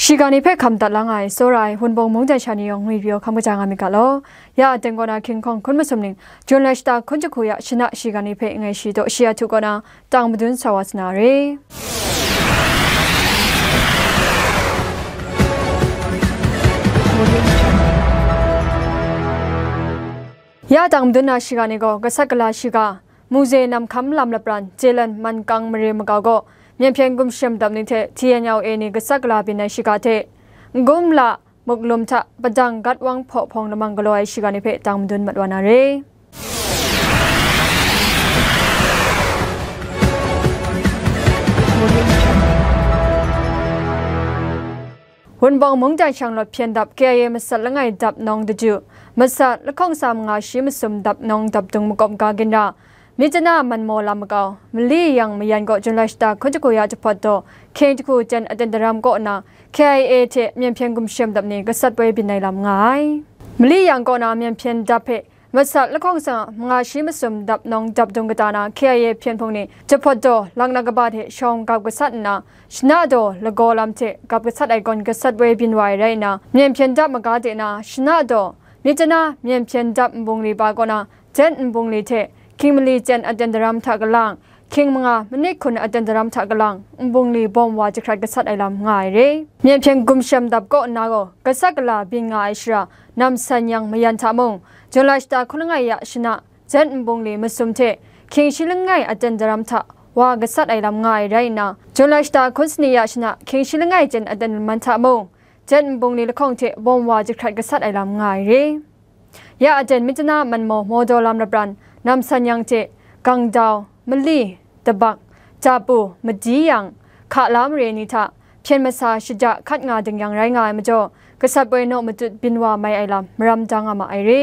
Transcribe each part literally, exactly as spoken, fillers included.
Shiga ni hpe hkam dat la nga ai, tsawra ai Wunpawng mungdan sha ni yawng ngwi pyaw hkam kaja nga myit ga law. Ya aten kaw na hkying hkawng hkun masum ning, Jun lai shata hkun jahku ya shana shiga ni hpe ngai shi daw shi a htu kaw na, tang madun sa wa sa na re. Ya tang madun na shiga ni gaw, gasat gala shiga, Muze Namhkam lam lapran, Jelen Mankang mare makau gaw, myen hpyen gumshem dap ni hte T N L A ni gasat gala byin ai shiga hte, N-gum la, Muklum hta, Padang Gatwang hpaw hpawng lamang galaw ai shiga ni hpe tang madun mat wa na re. Wunpawng mungdan shanglawt hpyen dap K I A masat langai dap nawng daju, masat lahkawng sa manga shi masum dap nawng dap dung makawp maga ginra, Myitkyina Manmaw lam makau, mali yang mayan gaw Jun lai shata hkun jahku ya jahpawt daw, hkying jahku jen aten daram kaw nna, K I A hte myen hpyen gumshem dap ni gasat poi byin ai lam nga ai. Mali yang kaw na myen hpyen dap hpe, masat lahkawng sa manga shi masum dap nawng dap dung kata na K I A hpyen hpung ni jahpawt daw, laknak kaba hte shawng gap gasat nna, shana daw lagaw lam hte gap gasat ai gawn gasat poi byin wa ai rai nna, myen hpyen dap maga de na, shana daw, Myitkyina myen hpyen dap nbungli pa kaw na, jen nbungli hte, hkying mali jen aten daram hta kalang, hkying manga manit hkun aten daram hta kalang, nbungli bawm wa jahkrat gasat ai lam nga ai re. Myen hpyen gumshem dap kaw nna gaw, gasat gala byin nga ai shara, namsan yang mayan hta mung, Jun lai shata hkun langai ya shana, jen nbungli masum hte, hkying shi langai aten daram hta wa gasat ai lam nga ai rai nna, Jun lai shata hkun sani ya shana, hkying shi langai jen aten laman hta mung, jen nbungli lahkawng hte bawm wa jahkrat gasat ai lam nga ai re. Ya aten Myitkyina Manmaw Mawdaw lam lapran, namsan yang hte, Gangdau, Mali, Dabak, Japu, Madi yang, Hkala mare ni hta, hpyen masa shaja hkat nga dingyang rai nga ai majaw, gasat poi naw matut byin wa mai ai lam maram da nga ma ai re.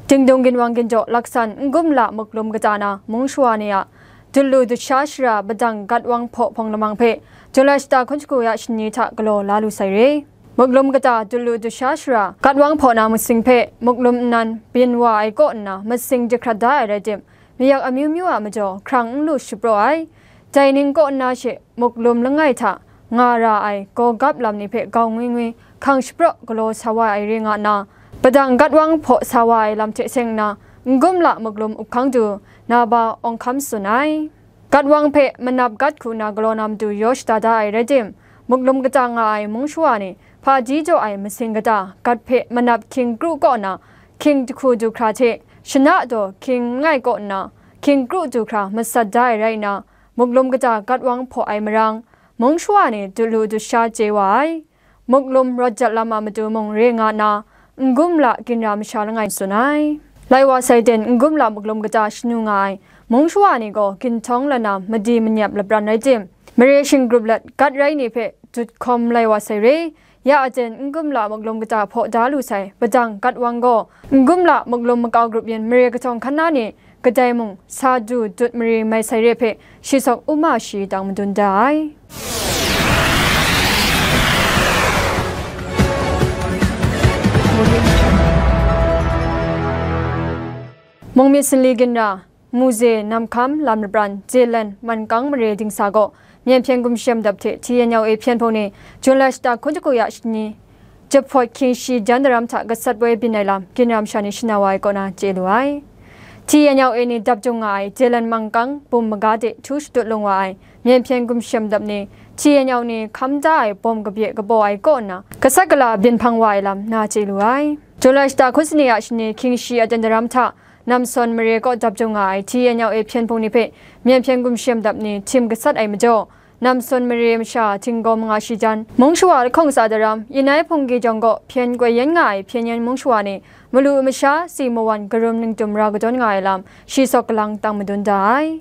Dingdung ginwang ginjaw laksan N-gum la Muklum kata na mung shawa ni a dut lu dut sha shara Padang Gatwang hpaw hpawng lamang hpe, Jun lai shata hkun jahku ya shani hta galaw la lu sai re. Muklum kata dut lu dut sha shara Gatwang hpaw na masing hpe Muklum nnan byin wa ai kaw nna masing jahkrat da ai rai tim, mayak amyu myu a majaw hkrang n lu shapraw ai. Dai ning kaw nna she Muklum langai hta nga ra ai gawgap lam ni hpe gau ngwi ngwi hkang shapraw galaw sa wa ai re nga nna, Padang Gatwang hpaw sa wa ai lam hte seng nna, N-gum la Muklum up hkang du, Naba Awng Hkam tsun ai. Gatwang hpe manap gat hku na galaw na matu yaw shada da ai rai tim, Muklum kata nga ai mung shawa ni, hpaji jaw ai masing kata gat hpe manap hkying kru kaw na, hkying jahku du hkra hte, shana daw hkying langai kaw nna, hkying kru du hkra masat da ai rai nna, Muklum kata Gatwang hpaw ai marang, mung shawa ni dut lu dut sha chye wa ai. Muklum rawt jat lam a matu mung re nga nna, N-gum la ginra masha langai tsun ai. Lai wa sai ten N-gum la Muklum kata shanu nga ai mung shawa ni gaw ginhtawng lanam madi manyap lapran rai tim, mare shingrup lat gat rai ni hpe dut hkawm lai wa sai re. Ya aten N-gum la Muklum kata hpaw da lu sai Padang Gatwang gaw, N-gum la Muklum makau grup yin mare kahtawng hkan na ni, kadai mung sa du dut mari mai sai re hpe, shi sawk u ma shi tang madun da ai. Mungmyit Sanli ginra, Muze, Namhkam, Lam Lapran, Jelen, Mankang mare dingsa gaw, myen hpyen gumshem dap hte T N L A hpyen hpung ni, Jun lai shata hkun jahku ya shani, jahpawt hkying shi jan daram hta gasat poi byin ai lam, ginra masha ni shana wa ai kaw na chye lu ai. T N L A ni dap jung nga ai, Jelen Mankang bum maga de htu shadut lung wa ai, myen hpyen gumshem dap ni, T N L A ni hkam da ai bawm kabye kabaw ai kaw nna, gasat gala byin hpang wa ai lam na chye lu ai. Jun lai shata hkun sani a shani hkying shi aten daram hta, Namsawn mare kaw dap jung nga ai T N L A hpyen hpung ni hpe myen hpyen gumshem dap ni htim gasat ai majaw, Namsawn mare masha htinggaw manga shi jan, mung shawa lahkawng tsa daram, Yanai Hpunggi jawng gaw hpyen koi yen nga ai hpyen yen mung shawa ni, malu masha, si mawan, karum ningtum ra kadawn nga ai lam, shi sawk galang tang madun da ai.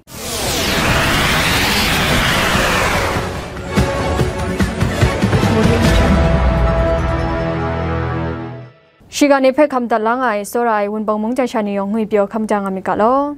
Shiga ni hpe hkam dat la nga ai, tsawra ai Wunpawng mungdan sha ni yawng ngwi pyaw hkam da nga myit ga law.